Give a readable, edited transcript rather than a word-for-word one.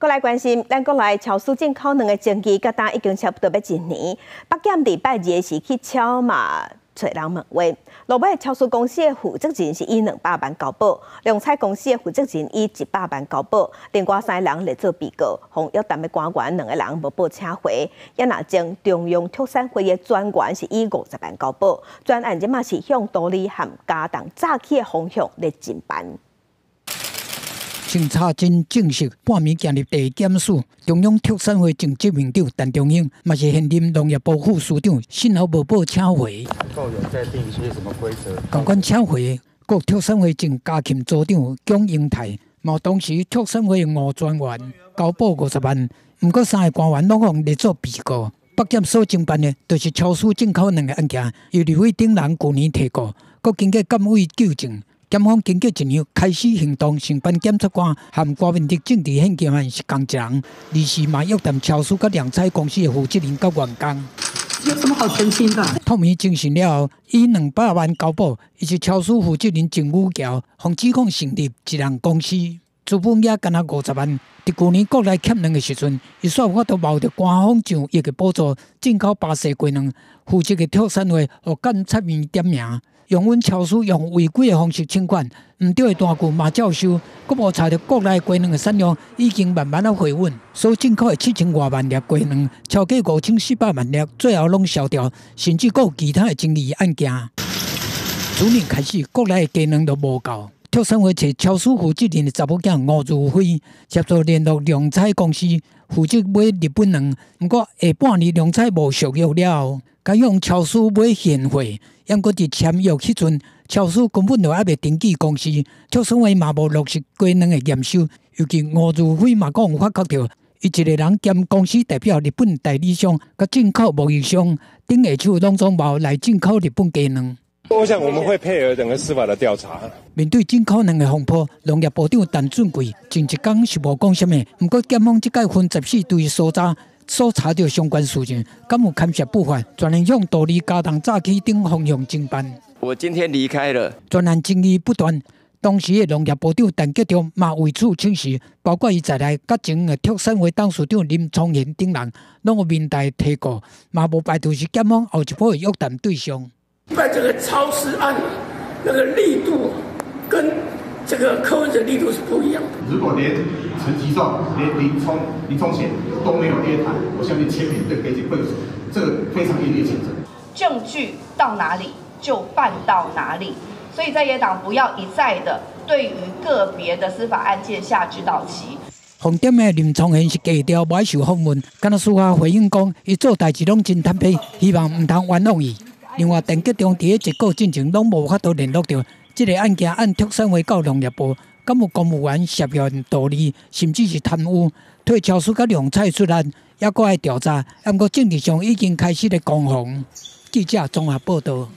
閣來關心，咱國內超市進口卵的爭議，到今已經差不多欲一年。北檢禮拜二時去敲嘛，揣人問話。落尾超市公司的負責人是以200萬交保，良彩公司的負責人以100萬交保，另外三个人列做被告，予約談的官員兩個人無報請回。也若前中央畜產會的專員是以50萬交保，專案這馬是向圖利和加重詐欺的方向咧偵辦。偵查真正式，半暝行入地檢署，中央畜產會前執行長陳中興，嘛是現任農業部副司長，幸好無報請回。有在定一些什麼規則？仝款請回，閣畜產會前家禽組長蔣英泰，嘛當時畜產會吳專員交保50萬，毋過三个官員攏予列做被告。北檢所偵辦的，就是超市進口卵的案件，由李偉等人舊年提告，閣經過監委糾正。檢方經過一年開始行動，承辦檢察官和郭文德政治獻金案是仝一人，而是嘛約談超市佮良彩公司的負責人佮員工。有什麼好澄清的？透明偵訊了後，以200萬交保，伊是超市負責人鄭宇橋，予指控成立一人公司，資本額干焦50萬。佇舊年國內欠卵的時陣，伊煞有法度冒著官方上億的補助進口巴西雞卵，負責的畜產會予監察院點名。用阮超市用違規的方式請款，毋對的單據嘛照收，閣無查著國內雞卵的產量已經慢慢仔回穩，所進口的7000外萬粒雞卵，超過5400萬粒，最後攏銷掉，甚至閣有其他的爭議案件。去年開始，國內的雞卵都無夠，畜產會揣超市負責人的查某囝吳如輝協助聯絡良彩公司，負責買日本卵，毋過下半年良彩無續約了後，共向超市買現貨，毋過佇簽約彼陣，超市根本就猶未登記公司，畜產會嘛無落實雞卵的驗收。尤其吳如輝嘛講發覺著，伊一個人兼公司代表日本代理商、佮進口貿易商頂下手，攏總無來進口日本雞卵。我想我們會配合整個司法的調查。面對進口卵的風波，農業部長陳俊貴前一工是無講啥物，毋過檢方這擺分14隊搜查。所查著相關事情，敢有牽涉不法，全然向圖利加重詐欺等方向偵辦。我今天離開了。專案爭議不斷，當時的農業部長陳吉仲嘛為此請辭，包括伊在內，佮前的畜產會董事長林聰賢等人，攏有面台提告，嘛無排除是檢方後一步的約談對象。辦這個超市案，那個力度跟這個柯文哲力度是不一樣的。如果連陳吉仲、連林聰賢都沒有約談，我相信簽名對北檢會有這個非常嚴厲的譴責。證據到哪裡就辦到哪裡，所以在野黨不要一再的對於個別的司法案件下指導棋。紅點的林聰賢是低調，無愛受訪問，敢若私下回應講，伊做代誌攏真坦白，希望毋通冤枉伊。另外，陳吉仲佇咧一個進前攏無法度聯絡著。這个案件按畜產會到農業部，敢有公務員涉嫌圖利，甚至是貪污，替超市佮良彩出案，猶閣愛調查。毋過政治上已經開始咧攻防。記者綜合報導。